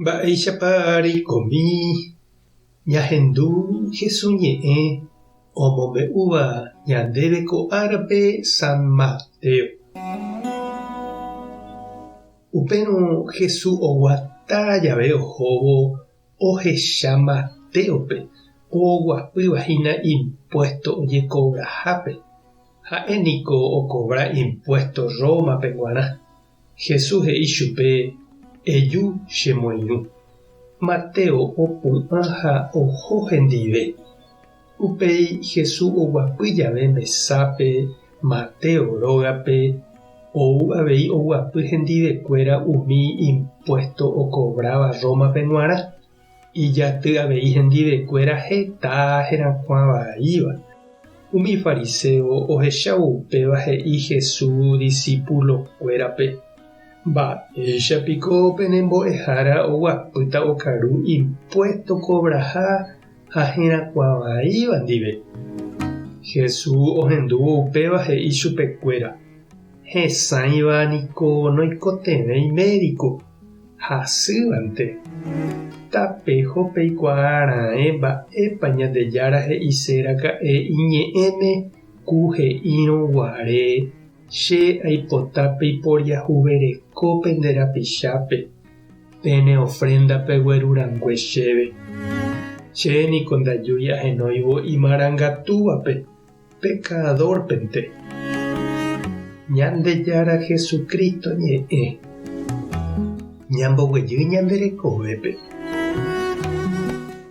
Mba'éichapa reikomi ñahendu Jesús ñe'ẽ omombe'úva ñandéve ko árape San Mateo? Upérõ Jesús oguata jave ohóvo ohecha Matéope oguapýva hína impuésto ojekovrahápe. Ha'e niko okovra impuésto Rómape g̃uarã. Jesús he'i chupe, Eju che moirũ. Mateo opu'ã ha oho hendive. Upéi Jesús oguapy jave mesápe Mateo rógape, ou avei oguapy hendivekuéra umi impuésto okovráva Rómape g̃uarã. Ijaty avei hendivekuéra heta herakuã vaíva. Umi fariséo ohechávo upéva he'i Jesús disipulokuérape, Mba'éicha piko pene mbo'ehára oguapýta okaru impuésto kovraha ha herakuã vaíva ndive? Jesús ohendúvo upéva he'i chupekuéra, Hesãiva niko noikotevẽi médiko. Hasývante. Tapeho peikuaa raẽ mba'épa Ñandejára he'ise raka'e iñe'ẽme ku he'írõ guare, Che aipota peiporiahuvereko pende rapichápe, pene ofrénda pegueru rangue chéve. Che niko ndajúi ahenóivo imarangatúvape, pekadórpente. Ñandejára Jesucristo ñe'ẽ ñamboguejy ñande rekovépe.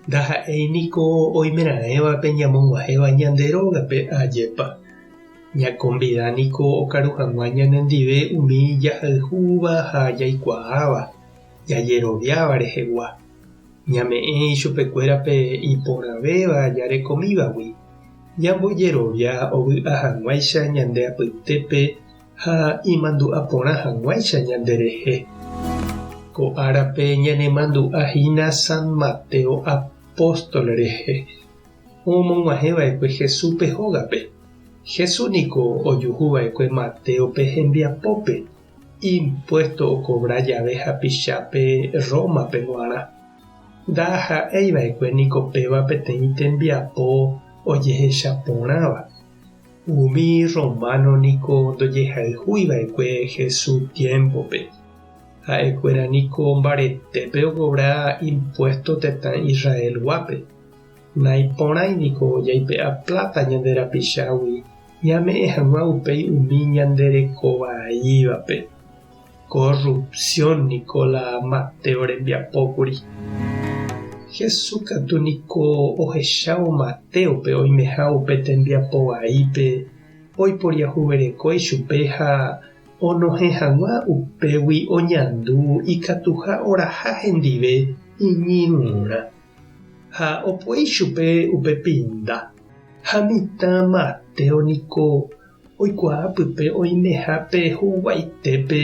Ndaha'éi niko oimeraẽvape ñamog̃uahẽva ñande rógape ajépa. Ñakonvida niko okaru hag̃ua ñanendive umi jahayhúva ha jaikuaáva, jajeroviáva rehegua. Ñame'ẽ ichupekuéra pe iporãvéva jarekomívagui, ñambojerovia ovy'a hag̃uáicha ñande apytépe ha imandu'a porã hag̃uáicha ñanderehe. Ko árape ñanemandu'a hína San Mateo apóstol rehe, omog̃uahẽva'ekue Jesúspe hógape. Jesús niko ojuhuva'ekue Matéope hembiapópe, impuésto okovra jave hapichápe Rómape g̃uarã. Ndaha'éi va'ekue niko péva peteĩ tembiapo ojehecha porãva. Umi rrománo niko ndojehayhúi va'ekue Jesús tiémpope. Ha'ekuéra niko mbaretépe okovra impuésto tetã Israelguápe. Naiporãi niko jaipe'a pláta ñande rapichágui ñame'ẽ hag̃ua upéi umi ñande reko vaívape. Corrupción niko la Mateo rembiapo kuri. Jesús katu niko ohechávo Matéope oimeha upe tembiapo vaípe, oiporiahuvereko ichupe ha onohẽ hag̃ua upégui oñandu ikatuha oraha hendive iñirũrã. Ha opoi chupe upe pinda. Ha mitã Mateo niko oikuaa pype oimeha pe huguaitépe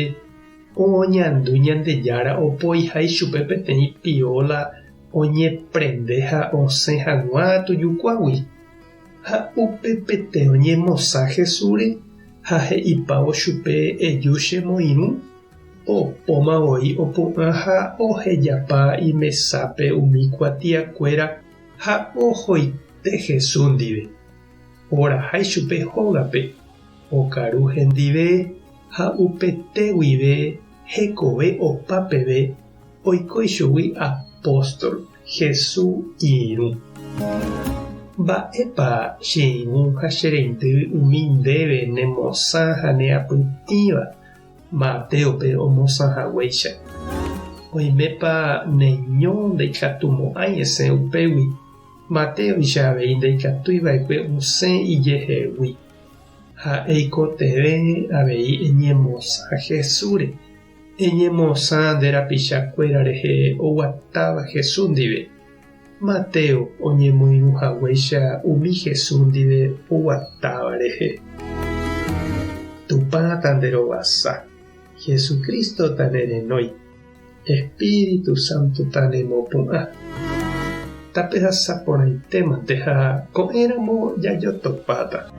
oñandu Ñandejára opoiha ichupe peteĩ pióla oñeprende ha osẽ hag̃ua tujukuágui. Ha upepete oñemosã Jesúsre ha he'ipávo chupe eju chemoirũ, opóma voi opu'ã ha ohejapa imesápe umi kuatiakuéra ha ohoite Jesús ndive. Oraha ichupe hógape, okaru hendive ha upete guive hekove opa peve oiko ichugui apóstol, Jesús irũ. Mba'épa che irũ ha che reindy umi ndéve nemosã ha neapytĩva Matéope omosã haguéicha? Oimépa neño ndaikatumo'ãi esẽ upégui? Matéoicha avei ndaikatúi va'ekue osẽ ijehegui. Ha eikotevẽ avei eñemosã Jesúsre, eñemosã nde rapicha kuéra rehe oguatáva Jesús ndive. Mateo oñemoirũ haguéicha umi Jesús ndive oguatáva rehe. Tupã tanderovasa, Jesucristo tanerenói. Espíritu Santo tanemopu'ã. Tapehasa porãitémante ha ko'ẽramo jajotopáta.